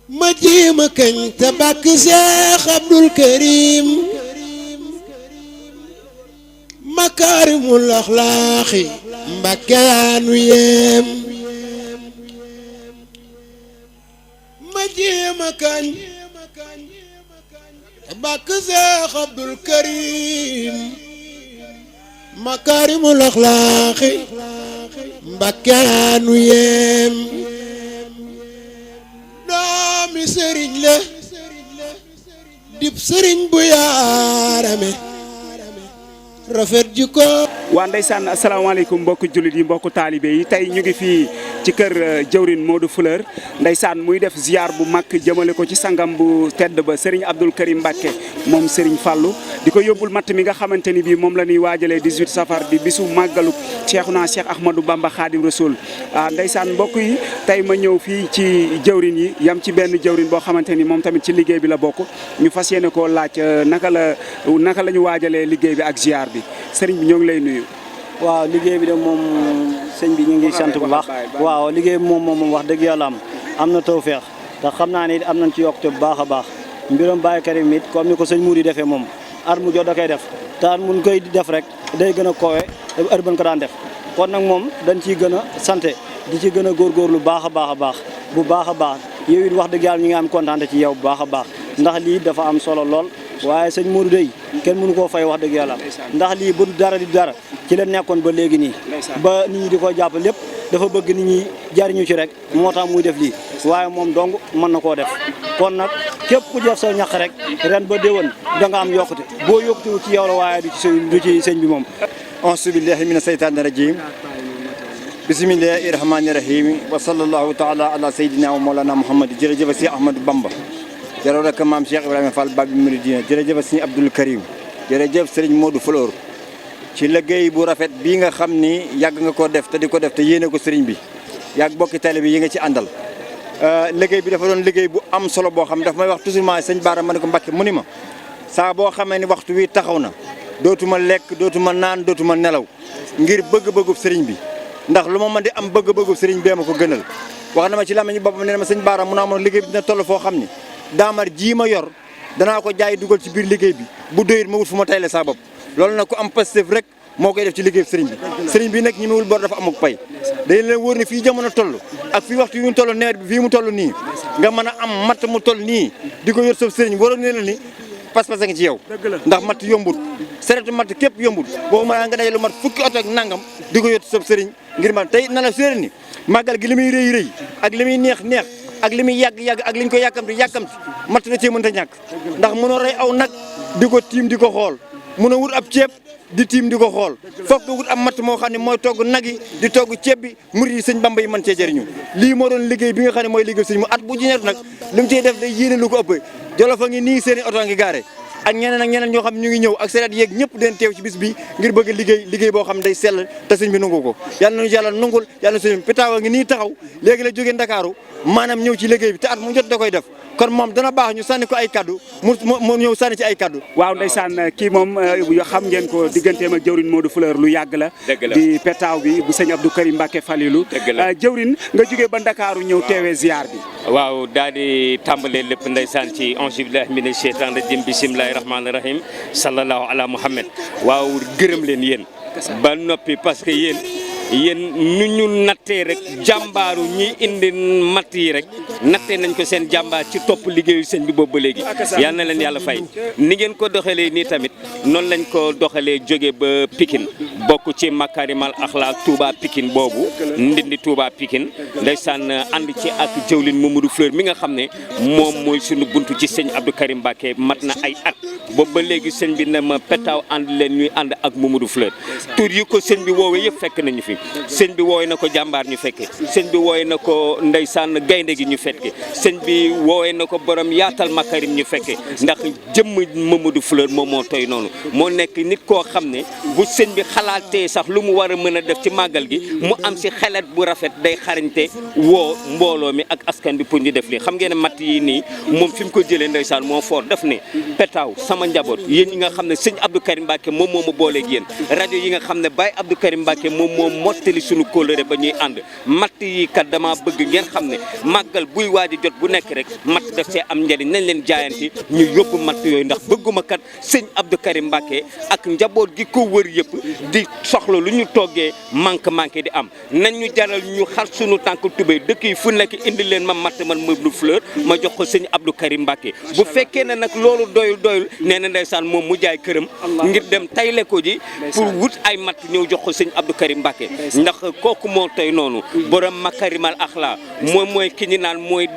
ma jéema kañ te bàkk Seex Abdul Karim makaarimul axlaaxi Mbàkke yaanu yem ma jéema kañ te bàkk Seex Abdul Karim makaarimul axlaaxi Mbàkke yaanu yem doomi sëriñ la dib sëriñ bu yaarame rafet jikko. waa ndeysaan asalaamaaleykum mbokku jullit yi mbokku taalibe yi tey ñu ngi fii ci kër jëwrin Modou Fleur ndeysaan muy def ziar bu mag jëmale ko ci sangam bu tedd ba Serigne Abdul Karim Mbacke moom Serigne Fallou di ko yóbbul matt mi nga xamante ni bii moom la ñuy waajalee 18 safar di bisu màggalu Cheikhuna Cheikh Ahmadou Bamba Khadim Rasoul ndeysaan mbokk yi tey ma ñëw fii ci jëwrin yi yam ci benn jëwrin boo xamante ni moom tamit ci liggéey bi la bokk ñu fas yéene koo laaj naka la ñu waajalee liggéey bi ak ziar bi Serigne bi ñoo ngi lay nuyu. waaw liggéey bi de moom sëñ bi ñu ngi sant bu baax waaw liggéey bi moom wax dëgg yàlla am na tawfeex te xam naa ne it am nañ ci yokkute bu baax a baax mbiram Baye Karim it comme ni ko sëñ Moudi defee moom at mu jot da koy def te at mun koy def rek day gën a koowe at ban ko daan def kon nag moom dañ ciy gën a sante di ci gën a góorgóorlu baax a baax a baax bu baax a baax yow it wax dëgg yàlla ñu ngi am kontaan ci yow bu baax a baax ndax lii dafa am solo lool waaye sëñ Modou dey kenn mënu koo fay wax dëgg yàlla ndax lii bu dara di dara ci la nekkoon ba léegi nii ba nit ñi di ko jàpp lépp dafa bëgg nit ñi jariñu ci rek moo tax muy def lii waaye moom dong mën na koo def kon nag képp ku def sa ñaq rek ren ba déwén da nga am yokkute boo yokkute ci yow la waaye du ci sëñ bi moom auzu billahi mina seytaani rajim bismillahi rahmani rahim wa sallallahu taala ala sayyidina wa mawlana muhammad jërëjëf si Ahmadou Bamba jërëjëf rek maam Cheikh Ibrahima Fall Babi Mouridina jërëjëf sëñ Abdul Karim jërëjëf Serigne Modou Fleur ci liggéey bu rafet bii nga xam ni yàgg nga ko def te di ko def te yéene ko Serigne bi yàgg bokki tali bi yi nga ci àndal liggéey bi dafa doon liggéey bu am solo boo xam daf may wax toujours ma sëñ Baara ma ne ko Mbacke mu ni ma saa boo xamee ni waxtu wi taxaw na dootuma lekk dootuma naan dootuma nelaw ngir bëgg-bëggub Serigne bi ndax lu ma mën di am bëgg-bëggub Serigne bee ma ko gënal wax na ma ci làmmiñu boppam nee na ma sëñ Baara mu naa moon liggéey bi dina toll foo xam ni daamar jii ma yor danaa ko jaay dugal ci biir liggéey bi bu doyit ma wut fu ma tayle saa bopp loolu nag ku am Pastef rek moo koy def ci liggéey sëriñ bi sëriñ bi nag ñi mawul bor dafa amuk pay day leen wóor ni fii jamono toll ak fii waxtu yu mu toll nawet bi fii mu toll nii nga mën a am matt mu toll nii di ko yor sa sëriñ waroon ne la ni pas-pas a ngi ci yow ndax matt yombut seretu matt képp yombut boo ma nga day lu mat fukki oto ak nangam di ko yor sa sëriñ ngir man tey na la séeréer ni màggal gi li muy rëy rëy ak li muy neex neex ak li muy yàgg-yàgg ak li ñu ko yàkkamti matt na cee mënta ñàkk ndax mënoo rey aw nag di ko tiim di ko xool mënoo wut ab ceeb di tiim di ko xool foog nga wut am matt moo xam ne mooy togg nag yi di togg ceeb bi murid yi sëñ Bamba yi mën cee jëriñu lii moo doon liggéey bi nga xam ne mooy liggéey sëñ mu at bu jineetu nag li mu ciy def day yéene lu ko ëpp Jolof a ngi nii seen i oto ngi gaare ak ñeneen ñoo xam ñu ngi ñëw ak sereet yeeg ñëpp den teew ci bis bi ngir bëgg liggéey boo xam day sell te sëñ bi nangu ko yàlla nañu yàlla nungul yàlla na sëñ pitaawa ngi nii taxaw léegi la jógee Ndakaaru maanaam ñëw ci liggéey bi te at mu jot da koy def kon moom dana baax ñu sànni ko ay kaddu mu ñëw sànni ci ay kaddu waaw ndeysaan kii moom xam ngeen ko digganteem ak jëwrin Modou Fleur lu yàgg la di petaaw bi bu sëñ Abdou Karim Mbacke Falilou jëwrin nga jógee ba Ndakaaru ñëw teewee ziar bi waaw daal di tàmbalee lépp ndeysaan ci auzu billahi mina sheytaan rajim bismillahi rahmaani rahim sallallahu ala muhammad waaw gërëm leen yéen ba noppi parce que yéen nu ñu nattee rek jàmbaaru ñi indi matt yi rek nattee nañ ko seen jàmbaar ci topp liggéeyu sëñ bi boobu ba léegi yal na leen yàlla fay ni ngeen ko doxalee nii tamit noonu lañ ko doxalee jóge ba Pikine bokk ci Makarimal Akhlaq Touba Pikine boobu ndindi Touba Pikine ndeysaan ànd ci ak jëwlin Mamadou Fleur mi nga xam ne moom mooy suñu buntu ci sëñ Abdou Karim Mbacke mat na ay at boobu ba léegi sëñ bi ne ma petaaw ànd leen ñuy ànd ak Mamadou Fleur tur yi ko sëñ bi woowee yëpp fekk nañu fi sëñ bi wooy na ko jàmbaar ñu fekke sëñ bi wooy na ko ndeysaan gaynde gi ñu fekke sëñ bi wooy na ko borom yaatal makarim ñu fekke ndax jëmm Mamadou Fleur moom moo toy noonu moo nekk nit koo xam ne bu sëñ bi xalaat xalaatee sax lu mu war a mën a def ci màggal gi mu am si xelet bu rafet day xarañte woo mbooloo mi ak askan bi pour ñu def lii xam ngeen ne matt yi nii moom fi mu ko jëlee ndeysaan moo fort def ne petaaw sama njaboot yéen ñi nga xam ne sëñ Abdou Karim Mbacké moom moo ma booleeg yéen rajo yi nga xam ne Baye Abdou Karim Mbacké moom moo mottali suñu kóllëre ba ñuy ànd matt yi kat dama bëgg ngeen xam ne màggal buy waaji jot bu nekk rek matt daf see am njëriñ nañ leen jaayanti ñu yóbbu matt yooyu ndax bëgguma kat sëñ Abdou Karim Mbacké ak njaboot gi ko wër yëpp di soxla lu ñu toggee manqué di am nañ ñu jaral ñu xar suñu tànk tubéy dëkk yi fu nekk indi leen ma matt man Meublou Fleur ma jox ko sëñ Abdou Karim Mbacké bu fekkee ne nag loolu doyul nee na ndeysaan moom mu jaay këram ngir dem tayle ko ji pour wut ay matt ñëw jox ko sëñ Abdou Karim Mbacké ndax kooku moo tey noonu borom makarimal axlaa moom mooy ki ñu naan mooy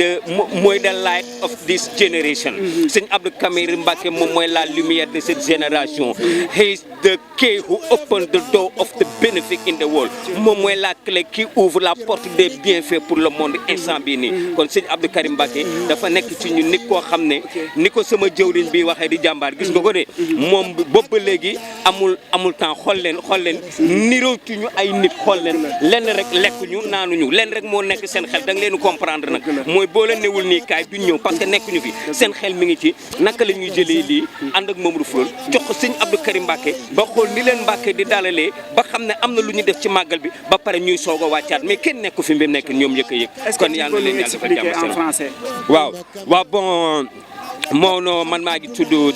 the light of this generation sëñ Abdou Karim Mbacké moom mooy la lumière de cette génération he is the key who opened the door of the benefit in the world moom mooy la clé qui ouvre la porte des bienfaits pour le monde instant bii nii kon sëñ Abdou Karim Mbacké dafa nekk ci ñu nit koo xam ne ni ko sama jëwriñ bi waxee di jàmbaar gis nga ko de moom boobu ba léegi amul temps xool leen nirootuñu ay nit xool leen lenn rek lekkuñu naanuñu lenn rek moo nekk seen xel da nga leen comprendre nag mooy boo leen newul nii kaay duñ ñëw parce que nekkuñu fi seen xel mi ngi ci naka la ñuy jëlee lii ànd ak Mamadou Fleur jox ko sëñ Abdou Karim Mbacké ba xool ni leen Mbacké di dalalee ba xam ne am na lu ñu def ci màggal bi ba pare ñuy soog a wàccaat mais kenn nekku fi mu nekk ñoom yëkk a yëg kon yàlla leen yàlla defal jàmm en français waaw bon mon nom,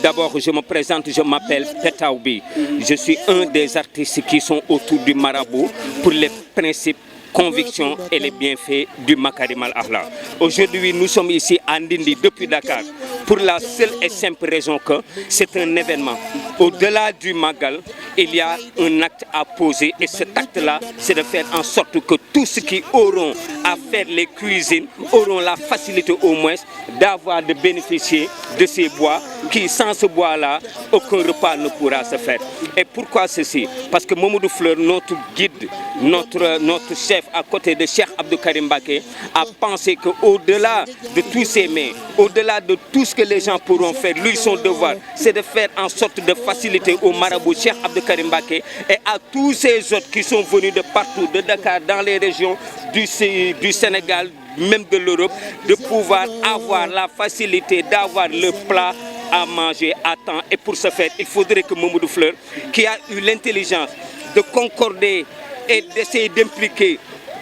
d'abord je me présente, je m'appelle Petaubi. Je suis un des artistes qui sont autour du marabout pour les principes, convictions et les bienfaits du Makarimal Akhla. Aujourd'hui, nous sommes ici à Ndindi depuis Dakar pour la seule et simple raison que c'est un événement. Au-delà du Magal, il y a un acte à poser et cet acte-là, c'est de faire en sorte que tous ceux qui auront à faire les cuisines auront la facilité au moins de bénéficier de ces bois qui, sans ce bois-là, aucun repas ne pourra se faire. Et pourquoi ceci? Parce que Mamadou Fleur, notre guide, notre chef à côté de Cheikh Abdou Karim Mbacké, a pensé qu'au-delà de tous ces mets, au-delà de tout ce que les gens pourront faire, lui, son devoir, c'est de faire en sorte de faciliter au marabout Cheikh Abdou Karim Mbacké et à tous ces autres qui sont venus de partout, de Dakar, dans les régions du Sénégal, même de l'Europe, de pouvoir avoir la facilité d'avoir le plat à manger à temps. Et pour ce faire, il faudrait que Mamadou Fleur, qui a eu l'intelligence de concorder et d'essayer d'impliquer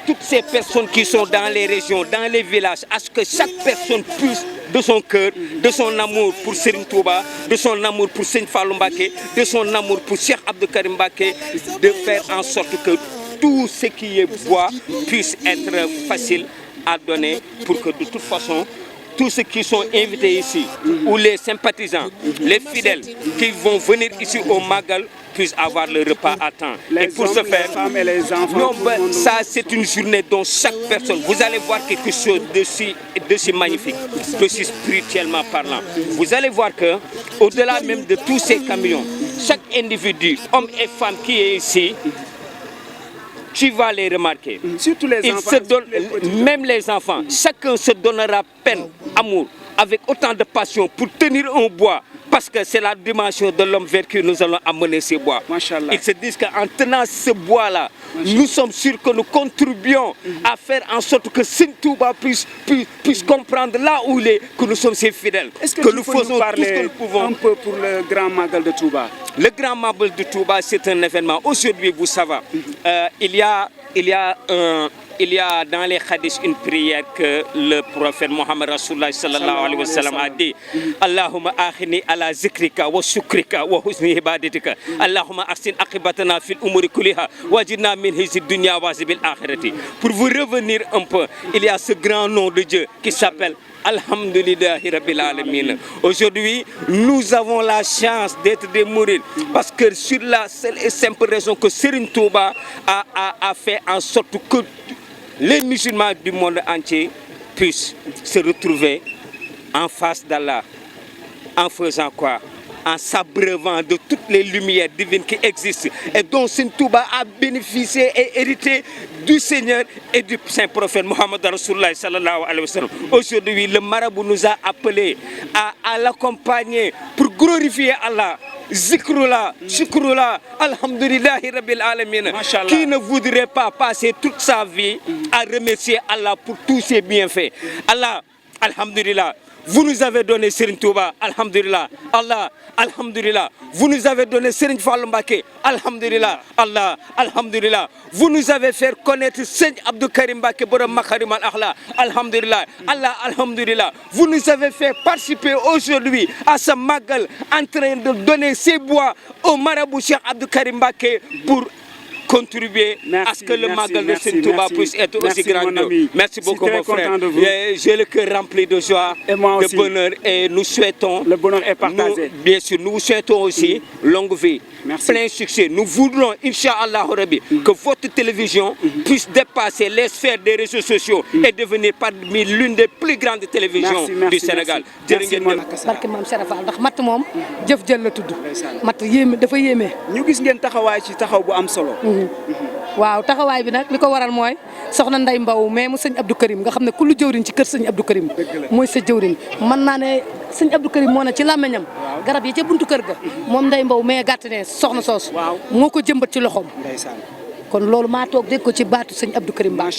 toutes ces personnes qui sont dans les régions, dans les villages, à ce que chaque personne puisse, de son cœur, de son amour pour Serigne Touba, de son amour pour Serigne Fallou Mbacké, de son amour pour Cheikh Abdou Karim Mbacké, de faire en sorte que tout ce qui est bois puisse être facile à donner pour que de toute façon, tous ceux qui sont invités ici, ou les sympathisants, les fidèles qui vont venir ici au Magal, puissent avoir le repas à temps. Les et pour hommes, ce faire, les femmes et les enfants, non, ça c'est une journée dont chaque personne, vous allez voir quelque chose de si magnifique, de si spirituellement parlant. Vous allez voir que, au-delà même de tous ces camions, chaque individu, homme et femme qui est ici, tu vas les remarquer. Surtout les Ils enfants, se donnent, même les enfants, chacun se donnera peine, amour, avec autant de passion pour tenir un bois. Parce que c'est la dimension de l'homme vers qui nous allons amener ces bois. Machallah. Ils se disent qu'en tenant ce bois-là, nous sommes sûrs que nous contribuons à faire en sorte que Serigne Touba puisse comprendre là où il est, que nous sommes ses fidèles. Est-ce que nous tu peux faisons nous parler tout ce que nous pouvons. un peu pour le Grand Magal de Touba? Le Grand Magal de Touba, c'est un événement. Aujourd'hui, vous savez, il y a dans les hadiths une prière que le prophète Mohammed Rasulullah sallallahu alayhi wa sallam a dit. Allahumma akhini ala zikrika wa shukrika wa husni ibadatika. Allahumma ahsin aqibatana fil umuri kulliha wajidna min hizi dunya wa zibil akhirati. Pour vous revenir un peu, il y a ce grand nom de Dieu qui s'appelle Alhamdulillahi Rabbil Alamin. Aujourd'hui, nous avons la chance d'être des mourides parce que sur la seule et simple raison que Serigne Touba a fait en sorte que les musulmans du monde entier puissent se retrouver en face d'Allah. En faisant quoi? En s'abreuvant de toutes les lumières divines qui existent et dont Serigne Touba a bénéficié et hérité du Seigneur et du Saint-Prophète Mohammed Rasulullah sallallahu alayhi wa sallam. Aujourd'hui, le marabout nous a appelés à l'accompagner pour glorifier Allah, zikrullah, shukrullah, alhamdulillahi rabbil alamin. Qui ne voudrait pas passer toute sa vie à remercier Allah pour tous ses bienfaits. Allah, alhamdulillah. Vous nous avez donné Serigne Touba, alhamdulillah. Allah, alhamdulillah. Vous nous avez donné Serigne Fallou Mbacké, alhamdulillah. Allah, alhamdulillah. Vous nous avez fait connaître Serigne Abdou Karim Mbacké borom Makarim al Akhlaq, alhamdulillah. Allah, alhamdulillah. Vous nous avez fait participer aujourd'hui à ce magal en train de donner ses bois au marabout Cheikh Abdou Karim Mbacké pour contribuer à ce que le magal de Serigne Touba puisse être aussi grand. Merci beaucoup mon frère. J'ai le cœur rempli de joie, de bonheur et nous souhaitons, le bonheur est partagé. Bien sûr, nous souhaitons aussi longue vie, plein succès. Nous voudrons, Inch'Allah Rabbi, que votre télévision puisse dépasser les sphères des réseaux sociaux et devenir parmi l'une des plus grandes télévisions du Sénégal. barke maam Serafal ndax matt moom jëf jël la tudd matt yéeme dafa yéeme. ñu gis ngeen taxawaay ci taxaw bu am solo. waaw taxawaay bi nag li ko waral mooy soxna Ndey Mbaw mais mu sëñ Abdou Karim nga xam ne ku lu jëwriñ ci kër sëñ Abdou Karim mooy sa jëwriñ mën naa ne sëñ Abdou Karim moo ne ci làmmeñam garab yi ca buntu kër ga moom Ndey Mbaw mais gàtt ne soxna soos moo ko jëmbat ci loxoom. kon loolu maa toog dégg ko ci baatu sëñ Abdou Karim Ba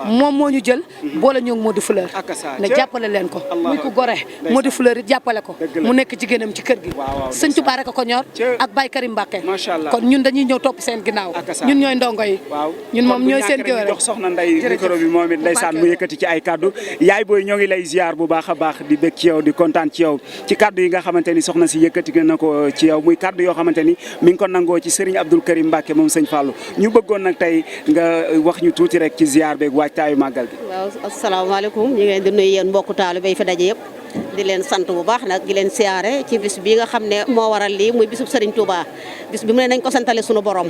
moom moo ñu jël boole ñoo ngi Modou Fleur ne jàppale leen ko muy ko gore Modou Fleur it jàppale ko mu nekk jigéenam ci kër gi sëñ Touba rek a ko ñor ak Baye Karim Mbacké kon ñun dañuy ñëw topp seen ginnaaw ñun ñooy ndongo yi ñun moom ñooy seen géwél jox soxna Ndey micro bi moom it ndeysaan mu yëkkati ci ay kaddu yaay booy ñoo ngi lay ziar bu baax a baax di bég ci yow di kontaan ci yow ci kaddu yi nga xamante ni soxna si yëkkati na ko ci yow muy kaddu yoo xamante ni mi ngi ko nangoo ci Serigne Abdou Karim Mbacké moom sëñ Fallou ñu bëggoon nag tey nga wax ñu tuuti rek ci ziar beeg waajtaayu màggal gi. waaw asalaamaaleykum ñu ngi leen di nuyu yéen mbokku taalibe yi fi daje yëpp di leen sant bu baax nag di leen siyaare ci bis bi nga xam ne moo waral lii muy bisub Serigne Touba bis bi mu ne nañ ko santale sunu borom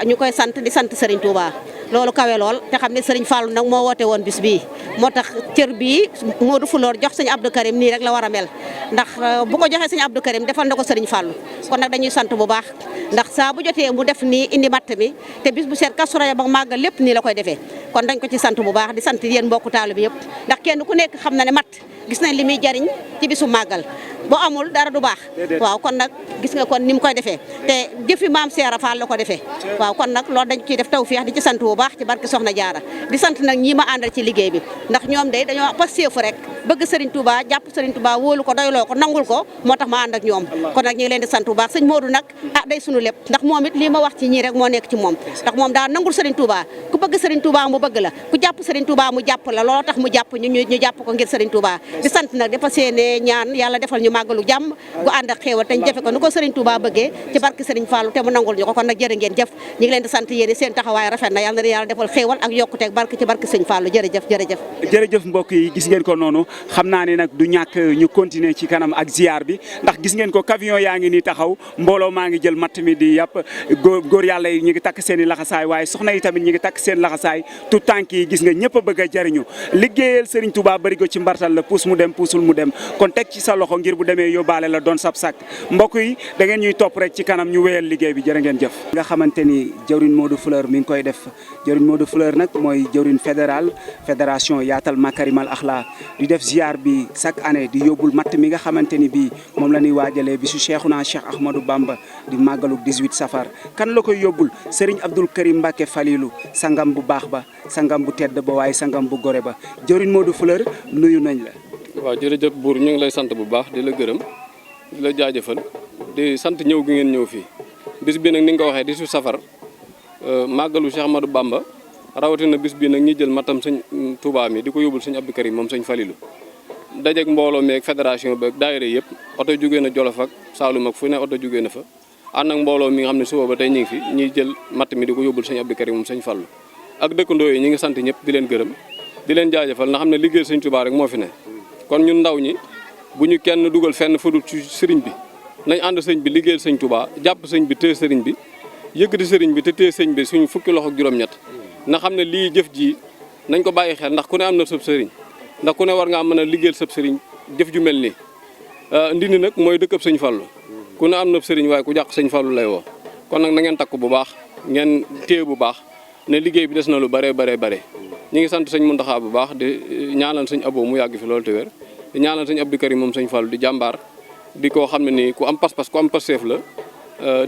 ñu koy sant di sant Serigne Touba loolu kawe lool te xam ne Serigne Fallou nag moo woote woon bis bii moo tax cër bii Modou Fleur jox sëñ Abdou Karim nii rek la war a mel ndax bu ko joxee sëñ Abdou Karim defal na ko Serigne Fallou kon nag dañuy sant bu baax ndax saa bu jotee mu def nii indi matt mi te bis bu seet Kazu Rajab ba màggal lépp nii la koy defee kon dañ ko ci sant bu baax di sant yéen mbokku taalibe bi yëpp ndax kenn ku nekk xam na ne matt gis nañ li muy jariñ ci bisu màggal boo amul dara du baax waaw kon nag gis nga kon ni mu koy defee te jëfi maam Seera Fall la ko defee waaw kon nag loolu dañ ciy def tawfeex di ci sant bu baax ci barke Soxna Jaara di sant nag ñii ma àndal ci liggéey bi ndax ñoom day dañoo pasteefu rek bëgg Serigne Touba jàpp Serigne Touba wóolu ko doyloo ko nangul ko moo tax ma ànd ak ñoom kon nag ñu ngi leen di sant bu baax sëñ Modou nag day sunu lépp ndax moom it lii ma wax ci ñii rek moo nekk ci moom ndax moom daa nangul Serigne Touba ku bëgg Serigne Touba mu bëgg la ku jàpp Serigne Touba mu jàpp la looloo tax mu jàpp ñu jàpp ko ngir Serigne Touba di sant nag dafa seene ñaan yàlla defal ñu màggalu jàmm gu ànd ak xéewal te ñu jafe ko nu ko Serigne Touba bëggee ci barke Serigne Fallou te mu nangul ñu ko kon nag jërë ngeen jëf ñu ngi leen di sant yéen seen taxawaay rafet na yàlla na yàlla defal xéewal ak yokkute barke ci barke Serigne Fallou jërëjëf mbokk yi gis ngeen ko noonu xam naa ne nag du ñàkk ñu continuer ci kanam ak ziar bi ndax gis ngeen ko camion yaa ngi nii taxaw mbooloo maa ngi jël matt mi di yàpp góor yàlla yi ñu ngi takk seen i laxasaay waaye soxna yi tamit ñu ngi takk seen laxasaay tout tànk yi gis nga ñëpp a bëgg a jariñu liggéeyal Serigne Touba bari ko ci mbartal la puus mu dem puusul mu dem kon teg ci sa loxo ngir bu demee yóbbaale la doon sab sak mbokk yi da ngeen ñuy topp rek ci kanam ñu wéyal liggéey bi jërë ngeen jëf nga xamante ni jëwriñ Modou Fleur mi ngi koy def jëwriñ Modou Fleur nag mooy jëwriñ fédération yaatal Makarimal Akhlaq di def ziar bi chaque année di yóbbul matt mi nga xamante ni bii moom la ñuy waajalee bisu Cheikhouna Cheikh Ahmadou Bamba di màggalu 18 safar kan la koy yóbbul Serigne Abdou Karim Mbacké Falilou sangam bu baax ba sangam bu tedd ba waaye sangam bu gore ba jëwriñ Modou Fleur nuyu nañ la. waaw jërëjëf buur ñu ngi lay sant bu baax di la gërëm di la jaajëfal di sant ñëw gi ngeen ñëw fii bis bi nag ni nga ko waxee 18 safar màggalu Cheikh Ahmadou Bamba rawatina bis bi nag ñi jël matam sëñ Touba mi di ko yóbbul sëñ Abdou Karim moom sëñ Falilou dajeeg mbooloo meeg fédération beeg daayira yëpp oto jógee na Jolof ak Saalum ak fu ne oto jógee na fa ànd ak mbooloo mi nga xam ne suba ba tey ñu ngi fi ñiy jël matt mi di ko yóbbul sëñ Abdou Karim moom sëñ Fallu ak dëkkandoo yi ñi ngi sant ñëpp di leen gërëm di leen jaajëfal na xam ne liggéey sëñ Touba rek moo fi ne kon ñun ndaw ñi bu ñu kenn dugal fenn fudul ci sëriñ bi nañ ànd sëñ bi liggéeyal sëñ Touba jàpp sëñ bi téye sëriñ bi yëkkati sëriñ bi te téye sëñ bi suñu fukki loxo ak juróom-ñett na xam ne lii jëf ji nañ ko bàyyi xel ndax ku ne am na sëb sëriñ ndax ku ne war ngaa mën a liggéeyal sëb sëriñ jëf ju mel nii Ndindi nag mooy dëkkab sëñ Fallu ku ne am na sëriñ waaye ku jàq sëñ Fallu lay woo kon nag na ngeen takk bu baax ngeen téye bu baax ne liggéey bi des na lu bare ñi ngi sant sëñ Muntaxa bu baax di ñaanal sëñ Abo mu yàgg fi loolu te wér di ñaanal sëñ Abdou Karim moom sëñ Fallu di jàmbaar di koo xam ne nii ku am pas-pas ku am passeef la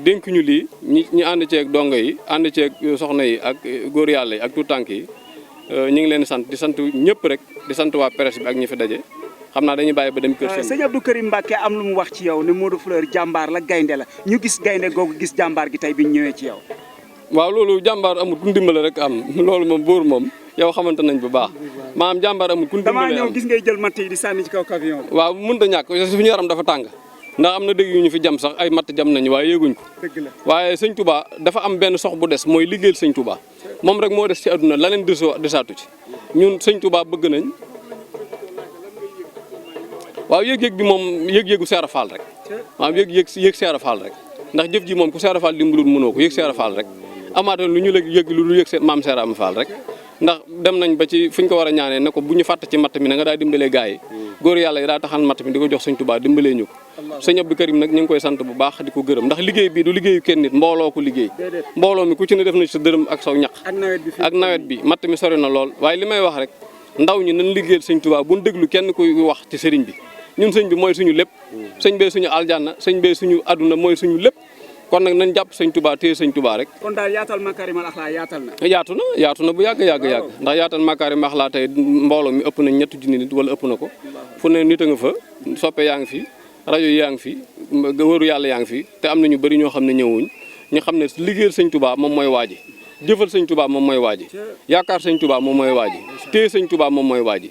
dénk ñu lii ñi ànd ceeg dongo yi ànd ceeg soxna yi ak góor yàlla yi ak tout tànk yi ñu ngi leen di sant ñëpp rek di sant waa presse bi ak ñi fi daje xam naa dañuy bàyyi ba dem kër sëñ Abdou Karim Mbacké am lu mu wax ci yow ne Modou Fleur jàmbaar la gaynde la ñu gis gaynde googu gis jàmbaar gi tey bi ñu ñëwee ci yow. waaw loolu jàmbaar amul ku ndimbal rek am loolu moom buur moom yow xamante nañ bu baax maanaam jàmbaar amul ku ndimbal damaa ñëw gis ngay jël matt yi di sànni ci kaw camion bi. waaw mënut a ñàkk suñu yaram dafa tàng ndax am na dëgg yu ñu fi jam sax ay matt jam nañu waaye yéeguñ ko waaye sëñ Touba dafa am benn sox bu des mooy liggéeyal sëñ Touba moom rek moo des ci àdduna la leen desaatu ci ñun sëñ Touba bëgg nañ waaw yëg-yëg bi moom yëg-yëgu Seera Fall rek waaw yëg Seera Fall rek ndax jëf ji moom ku Seera Fall dimbalul mënoo ko yëg Seera Fall rek amaatoon lu ñu la yëg lu dul yëg maam Seera am Fall rek ndax dem nañ ba ci fu ñu ko war a ñaanee ne ko bu ñu fàtt ci matt mi na nga daa dimbalee gars yi góor yàlla yi daa taxal matt mi di ko jox sëñ Touba dimbalee ñu ko sëñ Abdou Karim nag ñu ngi koy sant bu baax di ko gërëm ndax liggéey bi du liggéeyu kenn nit mbooloo ko liggéey mbooloo mi ku ci ne def na ci sa dërëm ak saw ñaq ak nawet bi matt mi sori na lool waaye li may wax rek ndaw ñi nañ liggéeyal sëñ Touba bu ñu déglu kenn kuy wax ci sëriñ bi ñun sëñ bi mooy suñu lépp sëñ bee suñu aljanna sëñ bee suñu àdduna mooy suñu lépp kon nag nañ jàpp sëñ Touba téye sëñ Touba rek. kon daal yaatal Makarimal Akhlaq yaatal na. yaatu na bu yàgg ndax yaatal Makarimal Akhlaq tey mbooloo mi ëpp na ñetti junni nit wala ëpp na ko fu ne nit a nga fa soppe yaa ngi fi rajo yaa ngi fi wëru yàlla yaa ngi fi te am na ñu bëri ñoo xam ne ñëwuñ ñu xam ne liggéeyal sëñ Touba moom mooy waaji jëfal sëñ Touba moom mooy waaji yaakaar sëñ Touba moom mooy waaji téye sëñ Touba moom mooy waaji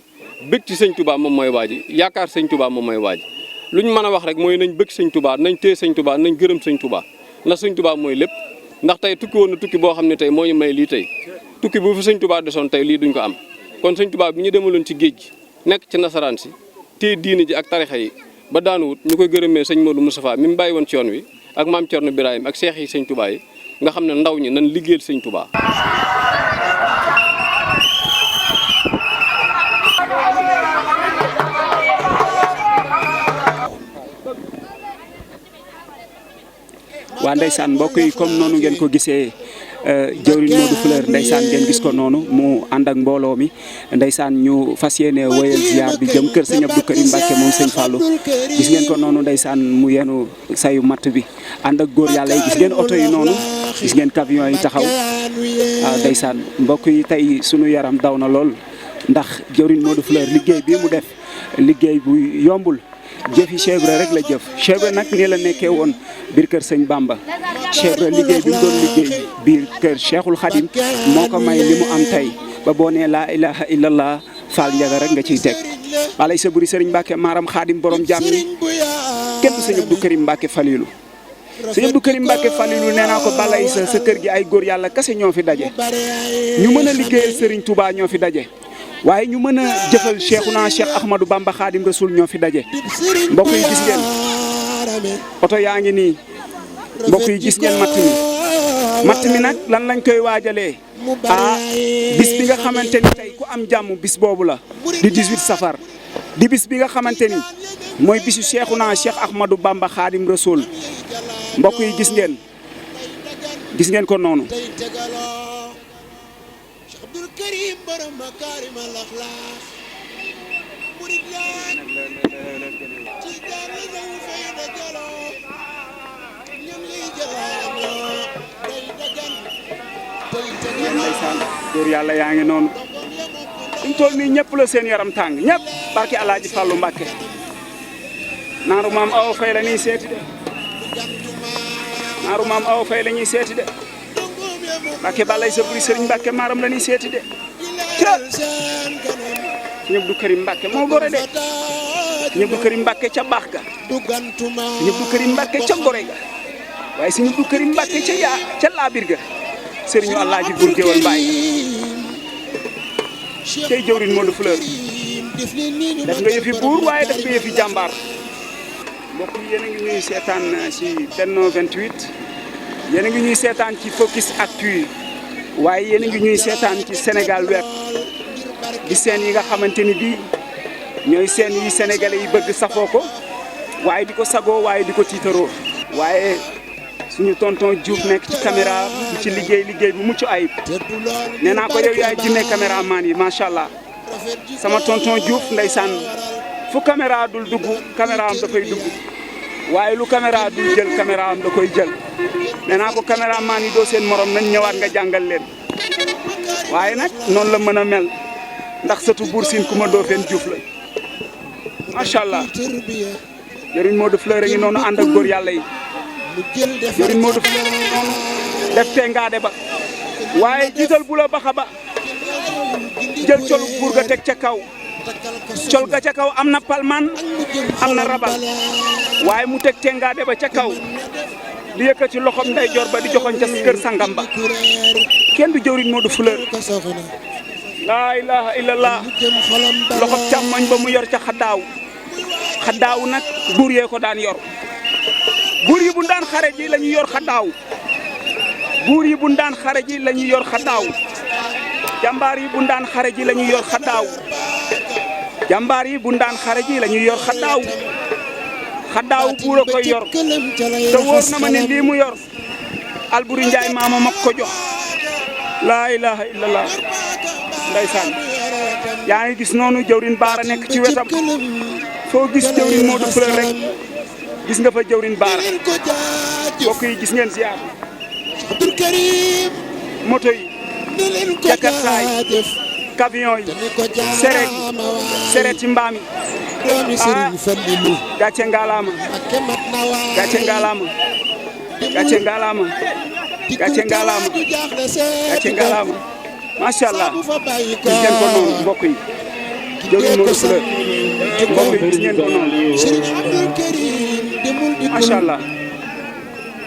bëgg ci sëñ Touba moom mooy waaji yaakaar sëñ Touba moom mooy waaji lu ñu mën a wax rek mooy nañ bëgg sëñ Touba nañ téye sëñ Touba nañ gërëm sëñ Touba ndax sëñ Touba mooy lépp ndax tey tukki woon na tukki boo xam ne tey moo ñu may lii tey tukki bu fi sëñ Touba desoon tey lii duñ ko am kon sëñ Touba bi ñu demaloon ci géej gi nekk ci nasaraan si téye diini ji ak tarixa yi ba daanuwut ñu koy gërëmee sëñ Modou Moustapha mi mu bàyyi woon ci yoon wi ak maam Thierno Birahim ak seex yi sëñ Touba yi nga xam ne ndaw ñi nañ liggéeyal sëñ Touba. waa ndeysaan mbokk yi comme noonu ngeen ko gisee jëwriñ Modou Fleur ndeysaan ngeen gis ko noonu mu ànd ak mbooloo mi ndeysaan ñu fas yéene wéyal ziar bi jëm kër sëñ Abdou Karim Mbacké moom sëñ Fallou gis ngeen ko noonu ndeysaan mu yenu sayu matt bi ànd ak góor yàlla yi gis ngeen oto yi noonu gis ngeen camion yi taxaw waaw ndeysaan mbokk yi tey sunu yaram daw na lool ndax jëwriñ Modou Fleur liggéey bi mu def liggéey bu yombul jëfi Cheikh Ibra rek la jëf Cheikh Ibra nag nii la nekkee woon biir kër sëñ Bamba Cheikh Ibra liggéey bi mu doon liggéey biir kër Cheikhul Khadim moo ko may li mu am tey ba boo nee laa ilaha illallah faal njaga rek nga ciy teg walay sa buri sëriñ Mbacké maaram Khadim borom jàmm ni kenn sëñ Abdou Karim Mbacké Falilou sëñ Abdou Karim Mbacké Falilou nee naa ko balay sa kër gi ay góor yàlla kese ñoo fi daje ñu mën a liggéeyal sëriñ Touba ñoo fi daje waaye ñu mën a jëfal Cheikhouna Cheikh Ahmadou Bamba Khadim Rasoul ñoo fi daje mbokk yi gis ngeen oto yaa ngi nii mbokk yi gis ngeen matt mi nag lan lañ koy waajalee bis bi nga xamante ni tey ku am jàmm bis boobu la di 18 safar di bis bi nga xamante ni mooy bisu Cheikhouna Cheikh Ahmadou Bamba Khadim Rasoul mbokk yi gis ngeen ko noonu Karim borom Makarimal Akhlaq murid laan ci dara daw fay da jalo ñam lay jalañoo day dagan ngeen ndeysaan góor yàlla yaa ngi noonu ñu toll nii ñëpp la seen yaram tàng ñëpp barki Alaaji Fàllu Mbàkke naaru maam aw fay la ñuy seeti de naaru maam aw fay la ñuy seeti de Mbàkke balay sa buri sëriñ Mbàkke maaram la ñuy seeti de ca sëñ Abdou Karim Mbàkke moo gore de sëñ Abdou Karim Mbàkke ca baax ga sëñ Abdou Karim Mbàkke ca gore ga waaye sëñ Abdou Karim Mbàkke ca laabir ga sëriñu Alaaji Buur Géwal Mbaay tey jëwriñ Modou Fleur def nga yëfi buur waaye def nga yëfi jàmbaar mbokk yi yéen a ngi ñuy seetaan ci Benno 28 yéen a ngi ñuy seetaan ci Focus Actu waaye yéen a ngi ñuy seetaan ci Sénégal Web di seen yi nga xamante ni bii ñooy seen yi sénégalais yi bëgg safoo ko waaye di ko sagoo waaye di ko tiitaroo waaye suñu tonton Diouf nekk ci caméra bi ci liggéey bu mucc ayib nee naa ko yow yaay jinne caméraman yi macha allah sama tonton Diouf ndeysaan fu caméra dul dugg caméra am dafay dugg waaye lu caméra dul jël caméra am da koy jël nee naa ko caméraman yi doo seen morom nañ ñëwaat nga jàngal leen waaye nag noonu la mën a mel ndax sëtu Buur Siin Kumba Ndoofeen Juuf la macha allah jëriñ Modou Fleur a ngi noonu ànd ak góor yàlla yi jëriñ Modou Fleur a ngi noonu def te ngaade ba waaye jiital bu la baxa ba jël colu buur ga teg ca kaw col ga ca kaw am na palman am na rabal waaye mu teg te ngaade ba ca kaw di yëkkati loxom ndeyjoor ba di joxoñ ca kër sangam ba kenn du jëriñ Modou Fleur laa ilaha illallah loxom càmmoñ ba mu yor ca xaddaaw nag buur yee ko daan yor buur yi bu daan xare ji la ñuy yor xaddaaw buur yi bu daan xare ji la ñuy yor xaddaaw jàmbaar yi bu daan xare ji la ñuy yor xaddaaw jàmbaar yi bu daan xare ji la ñuy yor xaddaaw buur a koy yor te wóor na ma ne lii mu yor Alburi Njaay maama mag ko jox laa ilaha illallah ndeysaan yaa ngi gis noonu jëwrin baara nekk ci wetam foo gis jëwrin Modou Fleur rek gis nga fa jëwrin baara mbokk yi gis ngeen ziar moto yi jakarta yi camion yi seret yi mbaam yi gàcce ngalaama gàcce ngalaama gàcce ngalaama gàcce ngalaama gàcce ngalaama macha allah gis ngeen ko noonu mbokk yi jëwriñ Modou Fleur mbokk yi gis ngeen ko noonu macha allah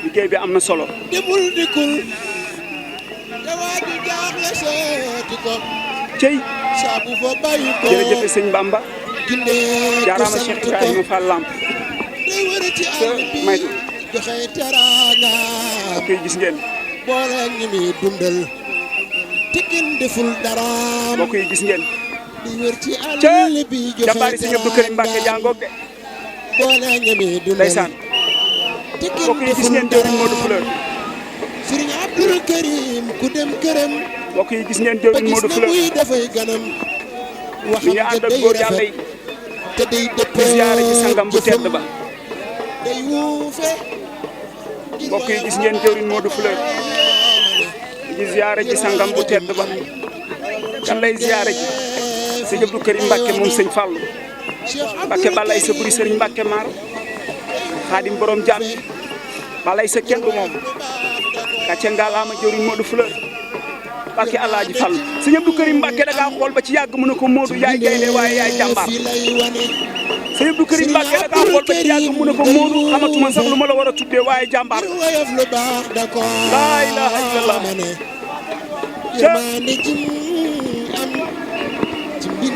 liggéey bi am na solo cey jërëjëf sëñ Bamba jaaraama Cheikh Ibrahima Fall Lamp te maytu mbokk yi gis ngeen mbokk yi gis ngeen ca jàmbaari sëñ Abdou Karim Mbacke jàngoog de ndeysaan mbokk yi gis ngeen jëwriñ Modou Fleur mbokk yi gis ngeen jëwriñ Modou Fleur mi ngi ànd ak góor yàlla yi di ziyaare ci sangam bu tedd ba mbokk yi gis ngeen jëwriñ Modou Fleur di ziyaare ci sangam bu tedd ba kan lay ziyaare ci sëñ Abdou Karim Mbacke moom sëñ Fallou Mbacke balay sa buri sëriñ Mbacke maar xaadim borom jaam balay sa kenn du moom gàcce ngalaama jëwriñ Modou Fleur Mbacke Alaaji Fall sëñ Abdou Karim Mbacke da ngaa xool ba ci yàgg mu ne ko Modou yaay gaynde waaye yaay jàmbaar sëñ Abdou Karim Mbacke da ngaa xool ba ci yàgg mu ne ko Modou xamatuma sax lu ma la war a tuddee waaye jàmbaar laa ilaha illallah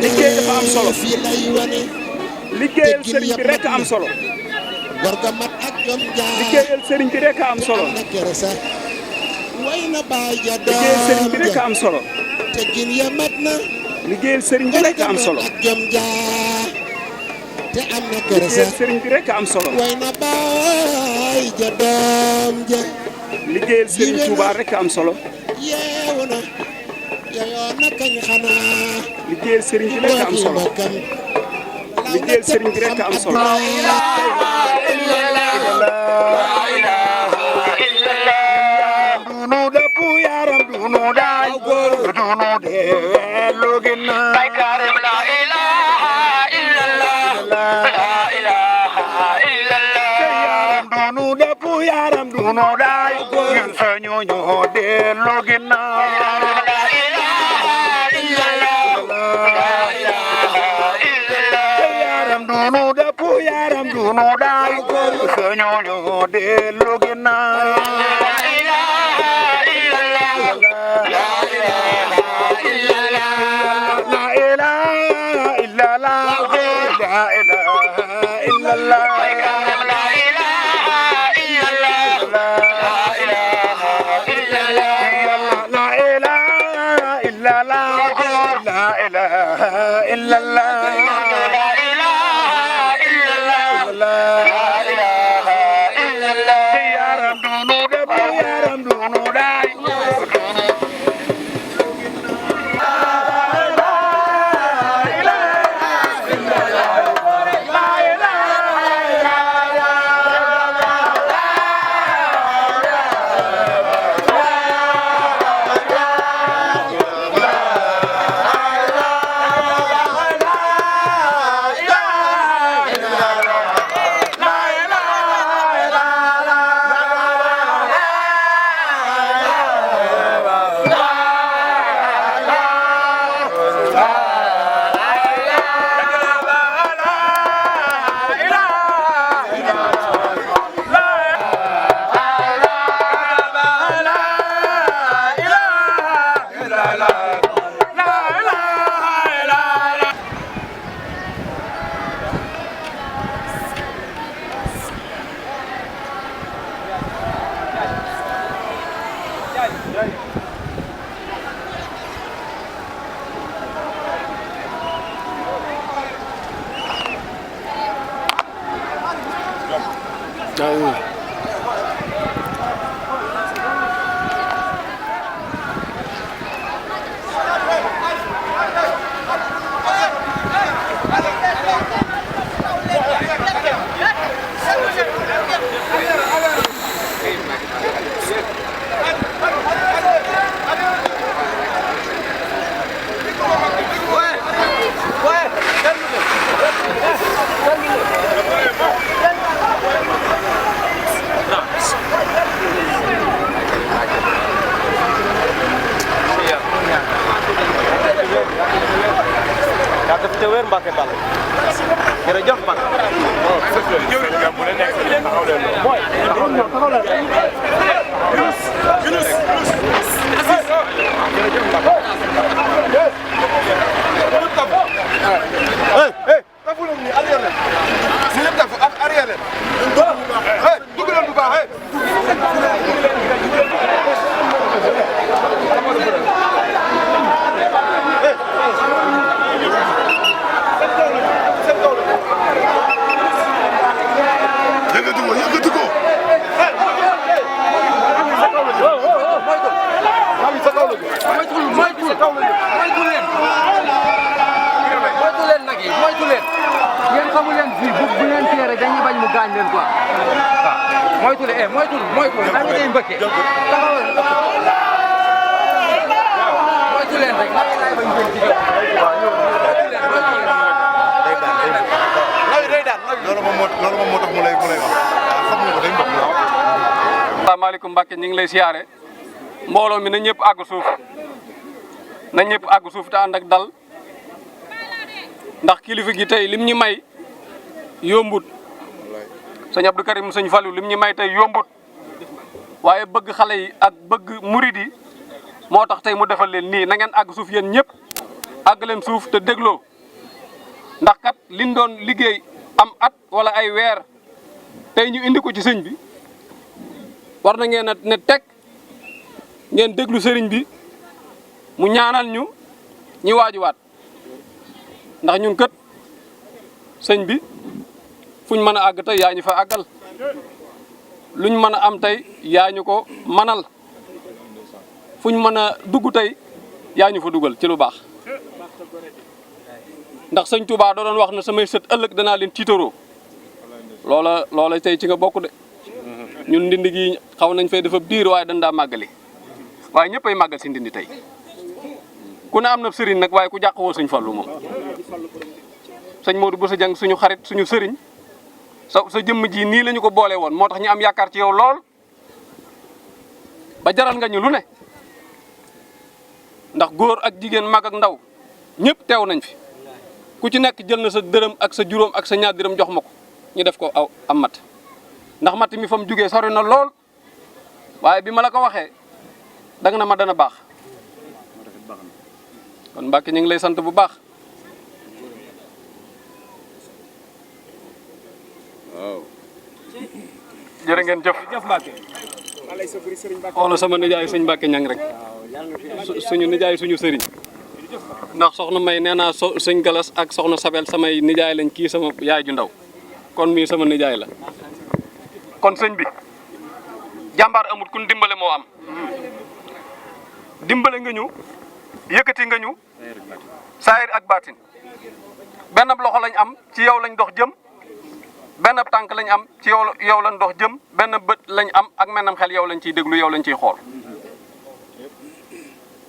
liggéey dafa am solo liggéeyal sëriñ bi rek am solo liggéeyal sëriñ bi rek am solo liggéeyal sëriñ bi rek am solo liggéeyal sëriñ bi rek am solo liggéeyal sëriñ bi rek am solo liggéeyal sëriñ Touba rek am solo liggéeyal sëriñ bi rek am solo liggéeyal sëriñ bi rek am solo dunu dapu yaram dunu daay dunu de logina baykaram la ilaha illallah la ilaha illallah dunu dapu yaram dunu daay ñun sañu ñu de logina dunu dapu yaram dunu daay sañu ñu de logina asalaamaaleykum Mbacke ñu ngi lay siyaare mbooloo mi na ñëpp àgg suuf na ñëpp àgg suuf te ànd ak dal ndax kilifa gi tey lim ñu may yombut sëñ Abdou Karim sëñ Fallou lim ñu may tey yombut waaye bëgg xale yi ak bëgg murid yi moo tax tey mu defal leen nii na ngeen àgg suuf yéen ñëpp àgg leen suuf te dégloo ndax kat liñ doon liggéey am at wala ay weer tey ñu indi ko ci sëñ bi war na ngeen a ne teg ngeen déglu sëriñ bi mu ñaanal ñu ñi waajuwaat ndax ñun kët sëñ bi fuñ mën a àgg tey yaa ñu fa àggal luñ mën a am tey yaa ñu ko manal fuñ mën a dugg tey yaa ñu fa dugal ci lu baax ndax sëñ Touba da doon wax na samay sët ëllëg danaa leen tiitaroo loola tey ci nga bokk de ñun ndindi gi xaw nañ fay dafa biir waaye dañ daa màggali waaye ñëpp ay màggal si ndindi tey ku ne am na sëriñ nag waaye ku jàq woo sëñ Fallu moom sëñ Modou Bousso Dieng suñu xarit suñu sëriñ sa jëmm ji nii la ñu ko boole woon moo tax ñu am yaakaar ci yow lool ba jaral nga ñu lu ne ndax góor ak jigéen mag ak ndaw ñëpp teew nañ fi ku ci nekk jël na sa dërëm ak sa juróom ak sa ñaar dërëm jox ma ko ñu def ko am mat ndax matt mi fa mu jugee sori na lool waaye bi ma la ko waxee danga na ma dana baax kon Mbacke ñu ngi lay sant bu baax. waaw. jërë ngeen jëf. xoolal sama nijaay sëñ Mbacke ñang rek suñu nijaay suñu sëriñ ndax soxna May nee naa sëñ Galas ak soxna Sabel samay nijaay lañ kii sama yaay ju ndaw kon mii sama nijaay la. kon sëñ bi jàmbaar amut kun dimbale moo am dimbale nga ñu yëkkati nga ñu saayir ak baatin benn loxo lañ am ci yow lañ dox jëm benn tànk lañ am ci yow lañ dox jëm benn bët lañ am ak mennam xel yow lañ ciy déglu yow lañ ciy xool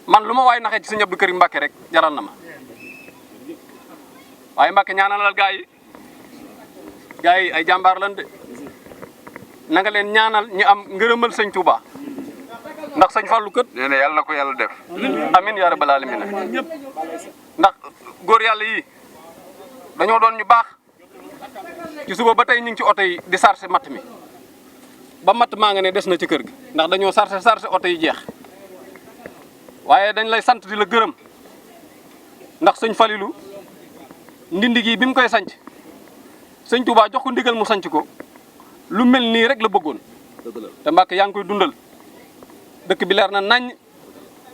man lu ma waay naxee ci sëñ Abdou Karim Mbacke rek jaral na ma waaye Mbacke ñaanalal gaa yi ay jàmbaar lan de na nga leen ñaanal ñu am ngërëmal sëñ Touba ndax sëñ Fallou kët nee na yàlla na ko yàlla def amin yaa rabbal alamin ndax góor yàlla yi dañoo doon ñu baax ci suba ba tey ñu ngi ci oto yi di sarse matt mi ba matt maa nga ne des na ci kër gi ndax dañoo sarse oto yi jeex waaye dañ lay sant di la gërëm ndax sëñ Falilou ndindi gi bi mu koy sanc sëñ Touba jox ko ndigal mu sanc ko lu mel nii rek la bëggoon te Mbàkke yaa ngi koy dundal dëkk bi leer na nañ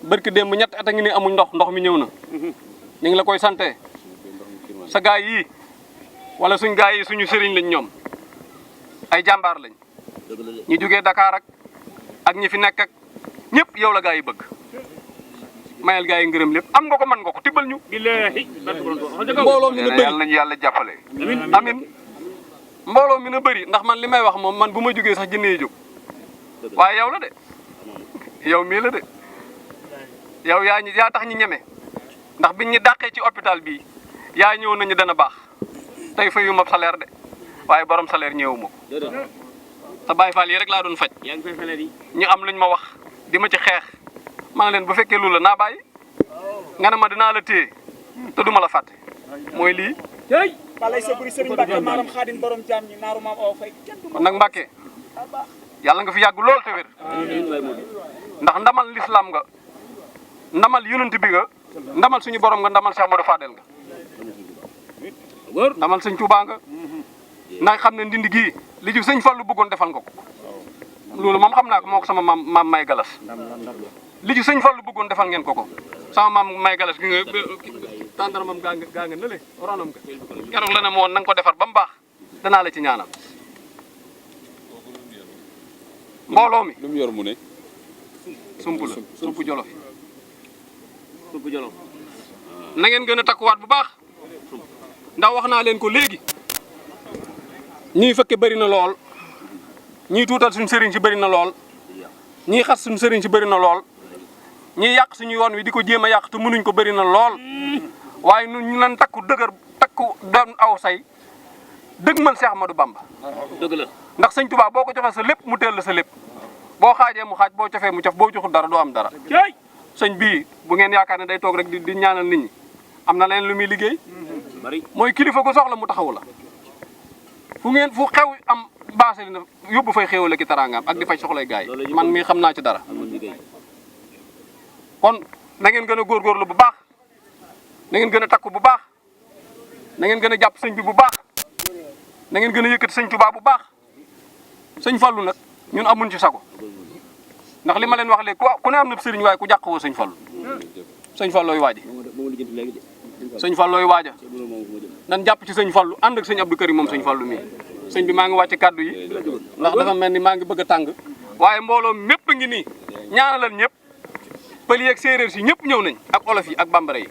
barki démb ñett at a ngi ni amuñ ndox mi ñëw na ñu ngi la koy sante sa gaay yi wala suñ gaay yi suñu sëriñ lañ ñoom ay jàmbaar lañ ñi jógee Dakar ak ñi fi nekk ak ñëpp yow la gaay yi bëgg mayal gaay yi ngërëm lépp am nga ko mën nga ko tibbal ñu mbooloo mi na bëri yàlla nañu yàlla jàppale amin mbooloo mi na bëri ndax man li may wax moom man bu ma jógee sax jënnee jóg waaye yow la de yow mii la de yow yaa tax ñi ñeme ndax biñ ñu dàqee ci hôpital bii yaa ñëw nañu dana baax tey fayu ma salaire de waaye borom salaire ñëwuma ko te Baye Fall yi rek laa doon faj ñu am luñ ma wax di ma ci xeex ma leen bu fekkee lu la naa bàyyi nga ne ma dinaa la téye te duma la fàtte mooy lii. balay sa buri Serigne Mbacke maaram xaadim borom jaam ñi naaru maam aw fay kon nag Mbacke yàlla nga fi yàgg lool te wér ndax ndamal l'islam nga ndamal yonent bi nga ndamal suñu borom nga ndamal Cheikh Amadou Fadel nga ndamal sëñ Touba nga na xam ne ndindi gii li ci sëñ Fallu bëggoon defal nga ko loolu moom xam naa ko moo ko sama maam May Galas li ci sëñ Fallu bëggoon defal ngeen ko sama maam May Galas gi nga tàndaramam gaa nga nële ronam nga keroog la ne moo na nga ko defar ba mu baax danaa la ci ñaanal mbooloo mi lu mu yor mu ne sump jolof na ngeen gën a takkuwaat bu baax ndax wax naa leen ko léegi ñii fëkke bëri na lool ñii tuutal suñu sëriñ si bëri na lool ñii xas suñu sëriñ si bëri na lool ñii yàq suñu yoon wi di ko jéem a yàq te mënuñ ko bëri na lool waaye ñu lan takku doon aw say dëgmal Cheikh Ahmadou Bamba dëgg la ndax sëñ Touba boo ko joxee sa lépp mu teel la sa lépp boo xaajee mu xaaj boo cofee mu cof boo joxul dara doo am dara sëñ bii bu ngeen yaakaar ne day toog rek di ñaanal nit ñi am na leen lu muy liggéey mooy kilifa gu soxla mu taxawu la fu xew am baase li na yóbbu fay xéewale ki taraangaam ak di fay soxlay gaay yi man mii xam naa ci dara kon na ngeen gën a góorgóorlu bu baax na ngeen gën a takku bu baax na ngeen gën a jàpp sëñ bi bu baax na ngeen gën a yëkkati sëñ Tuubaa bu baax sëñ Fallu nag ñun amuñ ci sago ndax li ma leen wax léegi ku ne am na sëriñ waaye ku jàq woo sëñ Fallu sëñ Fallooy waaji sëñ Fallooy waaja nan jàpp ci sëñ Fallu ànd ak sëñ Abdou Karim moom sëñ Fallu mii sëñ bi maa ngi wàcce kàddu yi ndax dafa mel ni maa ngi bëgg a tàng waaye mbooloo mépp ngi nii ñaanalal ñëpp pël yi ak séeréer si ñëpp ñëw nañ ak olof yi ak bambara yi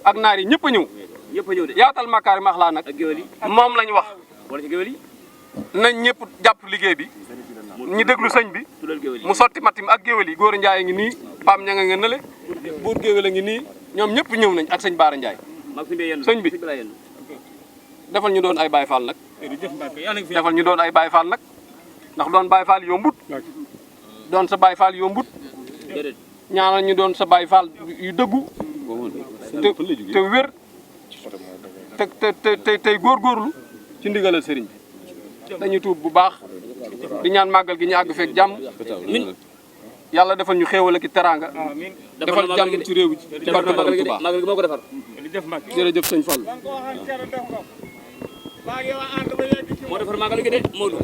ak naar yi ñëpp a ñëw yaatal makaari maax laa nag moom lañ wax nañ ñëpp jàpp liggéey bi ñu déglu sëñ bi mu sotti matim ak géwél yi góor Njaay a ngi nii Pam ña nga nële buur géwél a ngi nii ñoom ñëpp ñëw nañ ak sëñ Baara Njaay sëñ bi defal ñu doon ay Baay Faal nag defal ñu doon ay Baay Faal nag ndax doon Baay Faal yombut doon sa Baay Faal yombut ñaanal ñu doon sa Baay Faal yu dëggu te wér te tey góorgóorlu ci ndigalal sëriñ bi dañuy tuub bu baax di ñaan màggal gi ñu àgg feek jàmm yàlla defal ñu xéewal ak teraanga defal jàmm ci réew bi ci barke Borom Tuubaa màggal gi moo ko defar jërëjëf sëñ Fall moo defar màggal gi de Modou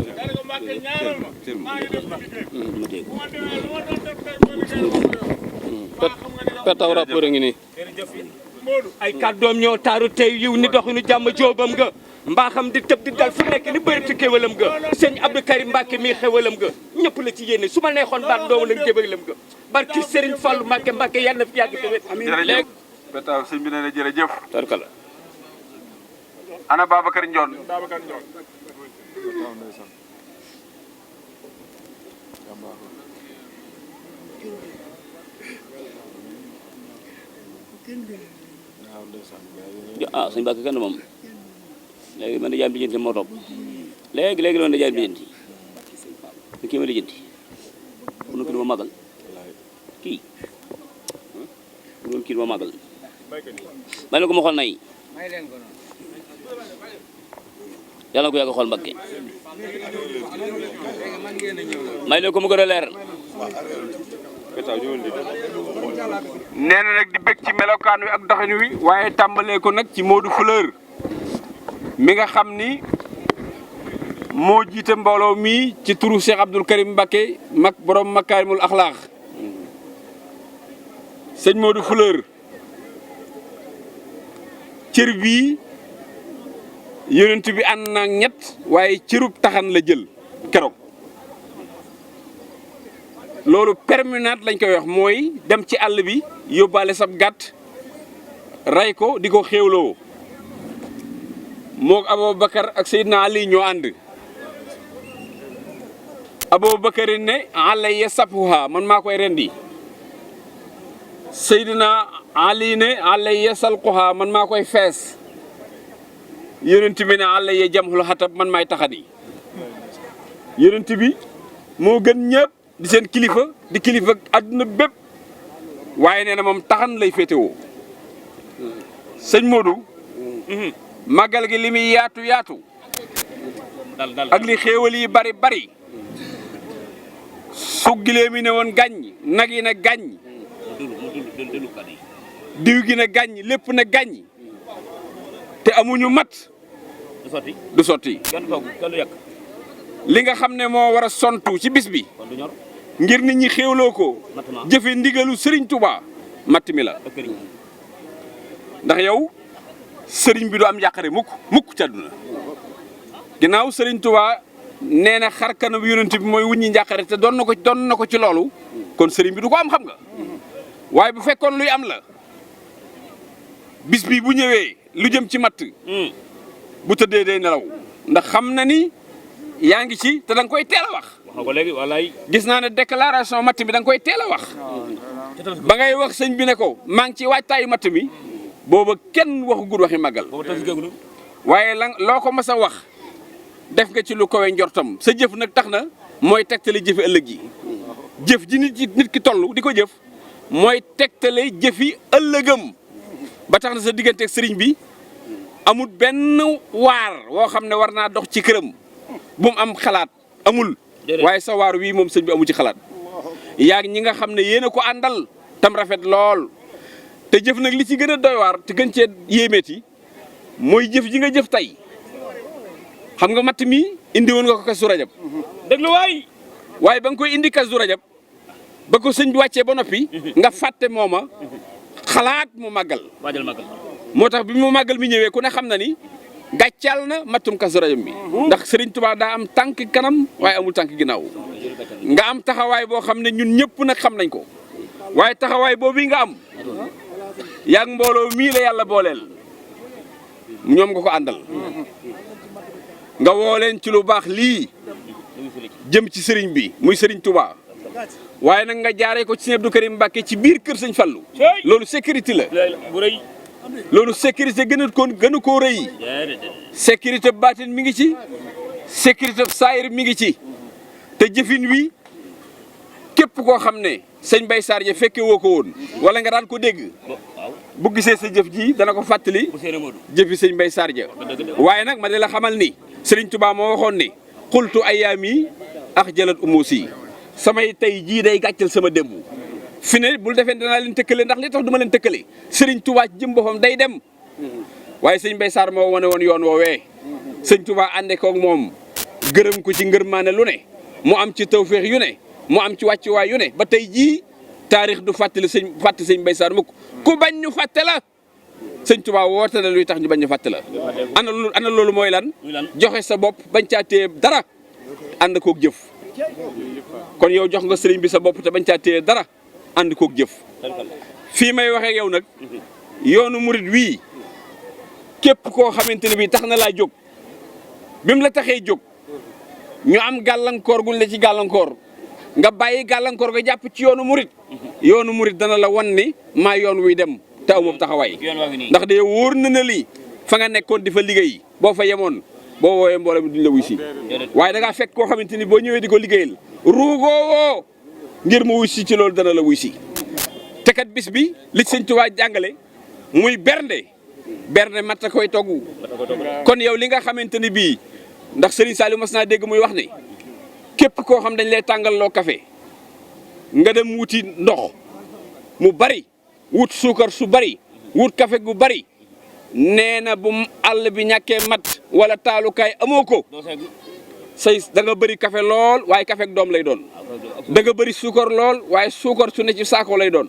petaw rapport a ngi nii ay kàddoom ñoo taaru tey yiw ni doxinu jàmm joobam nga mbaaxam di tëb di dal fu nekk ni bëri ci kéwalam ga sëñ Abdou Karim Mbacke mii xewalam ga ñëpp la ci yéene su ma neexoon baat doomu leen jëbalam ga barki Serigne Fallou Mbacke yàlla na fi yàgg te wét jërëjëf Petaw sëñ bi nee na jërëjëf tarkala ana Babacar Ndione ah sëñ Mbacke kenn moom léegi man de jaay bi lijjanti moo topp léegi loolu da jaay bi lijjanti ni kii ma lijjanti bu nu kii ma màggal kii bu doon kii ma màggal may leen ko ma xool nay yàlla na ko yàgg xool Mbacke may leen ko mu gën a leer nee na nag di bëgg ci melokaan wi ak doxin wi waaye tàmbalee ko nag ci Modou Fleur mi nga xam ni moo jiite mbooloo mi ci turu Cheikh Abdoul Karim Mbacké mag borom makaarimul axlaax sëñ Modou Fleur cër bii yonent bi ànd na ñett waaye cërub taxan la jël keroog loolu permanent lañ koy wax mooy dem ci àll bi yóbbaale sab gàtt rey ko di ko xéewloo moog Aboubacar ak Seydina Ali ñoo ànd Aboubacar ne alayya sabhuha man maa koy rendi Seydina Ali ne alayya salquha man maa koy fees yonent bi ne alayya jamhul xatab man maay taxani yonent bi moo gën ñëpp di seen kilifa di kilifa àdduna bépp waaye nee na moom taxan lay féetewoo sëñ Modou màggal gi li muy yaatu yaatu ak li xéewal yi bari bari su gileem yi ne woon gàññ nag yi ne gàññ diw gi ne gàññ lépp ne gàññ te amuñu mat du sotti li nga xam ne moo war a sontu ci bis bi ngir nit ñi xéewloo ko jëfe ndigalu Serigne Touba matt mi la ndax yow sëriñ bi du am yàqare mukk ci àdduna ginnaaw Serigne Touba nee na xar kanam yonent bi mooy wuññi njàqare te doon na ko ci loolu kon sëriñ bi du ko am xam nga waaye bu fekkoon luy am la bis bi bu ñëwee lu jëm ci matt bu tëddee day nelaw ndax xam na ni yaa ngi ci te da nga koy teel a wax. wax ko léegi walaay. gis naa ne déclaration matt bi da nga koy teel a wax. ba ngay wax sëñ bi ne ko maa ngi ci waajtaayu matt mi booba kenn waxu gud waxi màggal. waaye loo ko mas a wax def nga ci lu kowe njortam sa jëf nag tax na mooy tegtale jëfi ëllëg ji jëf ji nit ki toll di ko jëf mooy tegtale jëfi ëllëgam ba tax na sa digganteeg sëriñ bi amul benn waar woo xam ne war naa dox ci këram bu mu am xalaat amul waaye sa waar wii moom sëñ bi amu ci xalaat yaag ñi nga xam ne yéen a ko àndal tam rafet lool te jëf nag li ci gën a doy waar te gën cee yéemeeti mooy jëf ji nga jëf tey xam nga matt mi indi woon nga ko Kazu Rajab déglu waaye ba nga koy indi Kazu Rajab ba ko sëñ bi wàccee ba noppi nga fàtte mooma xalaat mu màggal moo tax bi mu màggal mi ñëwee ku ne xam na ni gàccal na mattum Kazu Rajab mi ndax Serigne Touba daa am tànk kanam waaye amul tànk ginnaaw nga am taxawaay boo xam ne ñun ñëpp nag xam nañ ko waaye taxawaay boobu nga am yaa ngi mbooloo mii la yàlla booleel ñoom nga ko àndal nga woo leen ci lu baax lii jëm ci sëriñ bi muy Serigne Touba waaye nag nga jaaree ko ci Sëñ Abdou Karim Mbacké ci biir kër Sëñ Fallou loolu sécurité la loolu sécurité gënu koo rëy sécurité baatin mi ngi ci sécurité saayir mi ngi ci te jëfin wi képp koo xam ne sëñ Bay Sarr ja fekke woo ko woon wala nga daan ko dégg bu gisee sa jëf ji dana ko fàttali jëfi sëñ Bay Sarr ja waaye nag ma di la xamal ni Serigne Touba moo waxoon ni xultu ayaami ax jalat umusi samay tey jii day gàccal sama démb fi ne bul defee danaa leen tëkkale ndax li tax du ma leen tëkkale Serigne Touba ci jëm boppam day dem waaye sëñ Bay Sarr moo wane woon yoon woowee sëñ Touba ànde koog moom gërëm ko ci ngërmaane lu ne mu am ci tawféex yu ne mu am ci wàccuwaay yu ne ba tey jii taarix du fàtte sëñ Bay Sarr mukk ku bañ ñu fàtte la sëñ Touba woote na luy tax ñu bañ ñu fàtte la ana loolu mooy lan joxe sa bopp bañ caa téye dara ànd koog jëf kon yow jox nga sëriñ bi sa bopp te bañ caa téye dara ànd koog jëf fii may waxee yow nag yoonu murit wii képp koo xamante ne bii tax na laa jóg bi mu la taxee jóg ñu am gàllankoor guñ la ci gàllankoor nga bàyyi gàllankoor nga jàpp ci yoonu murit dana la wan ni maa yoon wuy dem te aw moom taxawaay ndax de wóor na lii fa nga nekkoon di fa liggéey boo fa yemoon boo woowee mbooloo mi duñ la wuy si waaye da ngaa fekk koo xamante ni boo ñëwee di ko liggéeyal ruugoo ngir mu wuy si ci loolu dana la wuy si te kat bis bi li sëñ Tuubaa jàngale muy bernde matta koy togg kon yow li nga xamante ni bii ndax Serigne Saliou mas naa dégg muy wax ne képp koo xam dañ lay tàngal loo café nga dem wuti ndox mu bari wut suukar su bari wut café gu bari nee na bu àll bi ñàkkee mat wala taalukaay amoo ko say da nga bëri café lool waaye café ak doom lay doon da nga bëri suukar lool waaye suukar su ne ci saako lay doon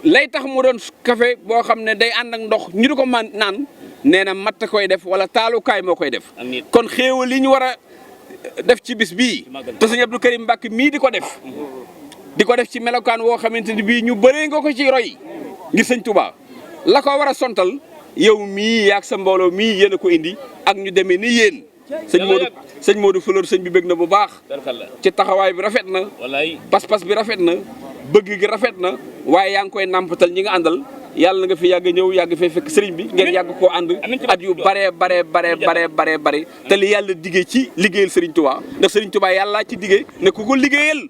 lay tax mu doon café boo xam ne day ànd ak ndox ñu di ko man naan nee na matt koy def wala taalukaay moo koy def kon xéewal li ñu war a def ci bis bii te sëñ Abdou Karim Mbacke mii di ko def ci melokaan woo xamante ni bii ñu bëree nga ko ci roy ngir sëñ Touba la ko war a sontal yow mii yaag sa mbooloo mii yéen a ko indi ak ñu demee ni yéen sëñ Modou Fleur sëñ bi bëgg na bu baax ci taxawaay bi rafet na pas-pas bi rafet na bëgg gi rafet na waaye yaa ngi koy nàmpatal ñi nga àndal yàlla nga fi yàgg ñëw yàgg fee fekk sëriñ bi ngeen yàgg koo ànd at yu bare te li yàlla diggee ci liggéeyal sëriñ Touba ndax sëriñ Touba yàlla ci diggee ne ku ko liggéeyal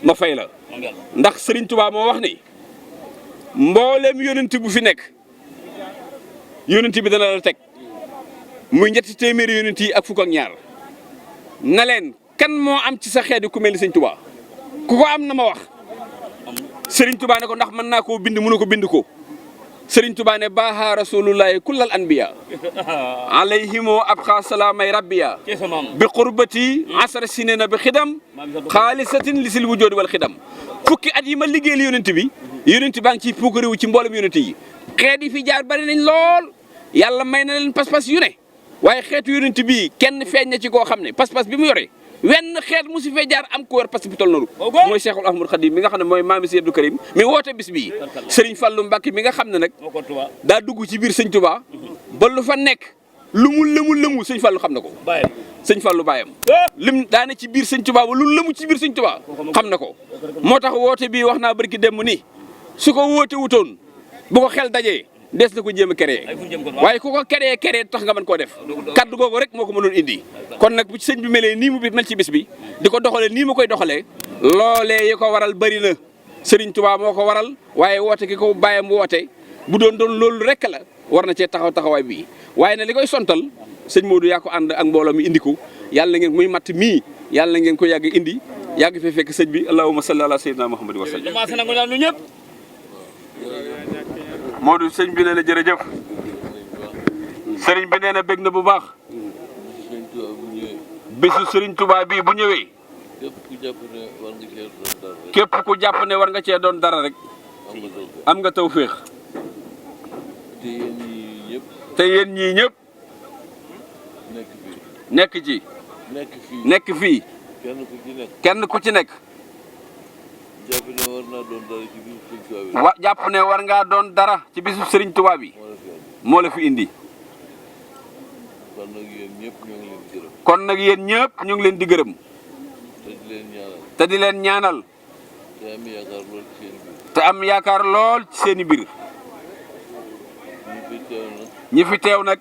ma fay la ndax sëriñ Touba moo wax ni mbooleem yonent bu fi nekk yonent bi dana la teg muy ñetti téeméeri yonent yi ak fukk ak ñaar na leen kan moo am ci sa xeet ku mel ni sëñ Touba ku ko am na ma wax Serigne Touba ne ko ndax mën naa koo bind mënu ko bind ko Serigne Touba ne baaha rasulullahi kullal anbiya alayhimu abqa salaamay rabbiya bi qurbati asra sinina bi xidam xaalisatin lisil wujoodi wal xidam fukki at yi ma liggéeyal yonent bi baa ngi ciy puukarewu ci mboolem yonent yi xeet yi fi jaar bari nañ lool yàlla may na leen pas-pas yu ne waaye xeetu yonent bii kenn feeñ na ci koo xam ne pas-pas bi mu yore wenn xeet mu si fee jaar am ko yor pas bi tol noonu mooy Cheikhul Ahmadou Khadim mi nga xam ne mooy maami Sëñ Abdou Karim mi woote bis bii Serigne Fallou Mbacke mi nga xam ne nag daa dugg ci biir Sëñ Touba ba lu fa nekk lu mu lëmu Sëñ Fallou xam na ko Sëñ Fallou baayam lim daa ne ci biir Sëñ Touba ba lu lëmu ci biir Sëñ Touba xam na ko moo tax woote bii wax naa barki dem ni su ko woote wutoon bu ko xel dajee des na ko jéem a créé waaye ku ko créé tax nga mën koo def kaddu googu rek moo ko mënoon indi kon nag bu ci sëñ bi melee nii mu bi mel ci bis bi di ko doxalee nii mu koy doxalee loolee yi ko waral bëri na Serigne Touba moo ko waral waaye woote ki ko bàyyam woote bu doon loolu rek la war na cee taxawaay bii waaye nag li koy sontal sëñ Modou yaa ko ànd ak mbooloo mi indi ko yàlla ngeen muy matt mii yàlla ngeen ko yàgg indi yàgg fee fekk sëñ bi allahumma salli ala sayyidina Muhammad wa sallam Modou sëñ bi nee na jërëjëf sëriñ bi nee na bég na bu baax bisu Serigne Touba bii bu ñëwee képp ku jàpp ne war nga cee doon dara rek am nga tawféex te yéen ñii ñëpp nekk fii kenn ku ci nekk jàpp ne war ngaa doon dara ci bisu Serigne Touba bi moo la fi indi kon nag yéen ñëpp ñu ngi leen di gërëm te di leen ñaanal te am yaakaar lool ci seeni biir ñi fi teew nag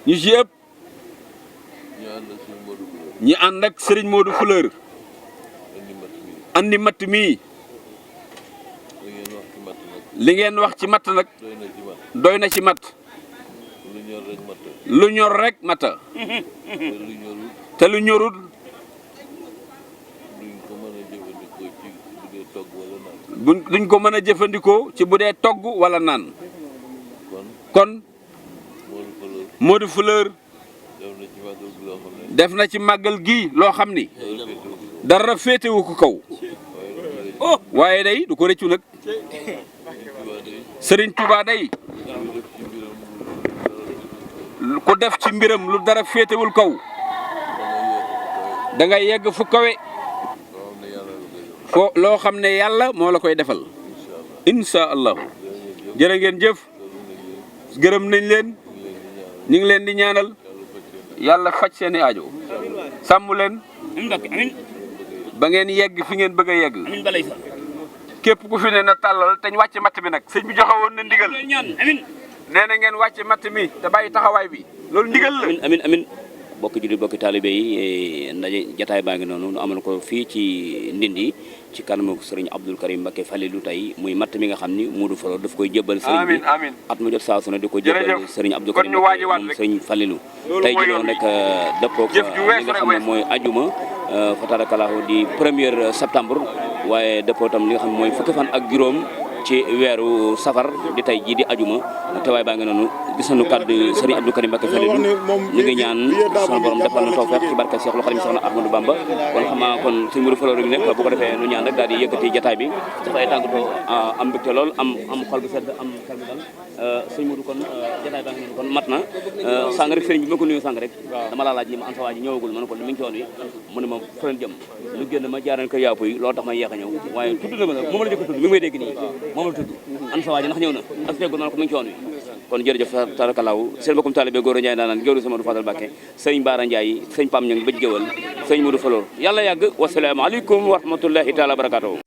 ñu ci ëpp ñi ànd ak Serigne Modou Fleur andi matt mii li ngeen wax ci matt nag doy na ci matt lu ñor rek matta te lu ñorul duñ ko mën a jëfandikoo ci bu dee togg wala naan kon Modou Fleur def na ci màggal gi loo xam ni dara féetewu ko kaw waaye day du ko rëccu nag Serigne Touba day ku def ci mbiram lu dara féetewul kaw da ngay yegg fu kawe foo loo xam ne yàlla moo la koy defal insha allahu jërë ngeen jëf gërëm nañ leen ñu ngi leen di ñaanal yàlla faj seeni aajo sàmm leen ba ngeen yegg fi ngeen bëgg a yegg képp ku fi ne na tàllal te ñu wàcc matt bi nag sëñ bi joxe woon na ndigal nee na ngeen wàcc matt mi te bàyyi taxawaay bi loolu ndigal la. amin bokki jullit bokki taalibe yi ndaje jataay baa ngi noonu nu amal ko fii ci Ndindi ci kanamu Serigne Abdou Karim Mbacke Falilou tey muy matt mi nga xam ni Modou Fleur daf koy jébbal Serigne bi at mu jot saa su ne di ko jébbal Serigne Abdou Karim Mbacke moom Serigne Falilou tey ji doon rek dëppoo li nga xam ne mooy ajuma fa tabarakallahu di 1er septembre waaye dëppoo tam li nga xam mooy fukki fan ak juróom ci weeru safar di tey jii di ajuma teewaay baa ngi noonu gis nañu kàddu Serigne Abdou Karim Mbacké Falilou ñu ngi ñaan sunu borom defal na tawfeex ci barke Cheikhul Khadim Soxna Ahmadou Bamba kon xam naa kon sëñ Modou Falor rek nekk bu ko defee nu ñaan rek daal di yëkkati jataay bi dafa ay tàggatoo am mbégte lool am xol bu sedd am xel bu dal sëñ Modou kon jataay baa ngi noonu kon mat na sàng rek sëriñ bi ma ko nuyu sàng rek dama laa laaj ni ma am sa waa ji ñëwagul ma ne ko mi ngi ci woon wi mu ne ma fa leen jëm lu génn ma jaaran kër yàpp yi loolu tax ma yéex a ñëw waaye tudd na ma la moom la jëkk tudd mi ngi may dégg nii moom la tudd am sa waa ji ndax ñëw na ak feggul ma ne ko mi ngi ci woon wi kon jërëjëf tabarakallaahu seen bokkum taalibe Gora Ndiaye daanaan géwlu sama du Fadal Mbacké sëñ Baara Ndiaye sëñ Pam Ñang bëj géwal sëñ Modou Falor yàlla yàgg wasalaamaaleykum wa rahmatullahi taala wa barakatuh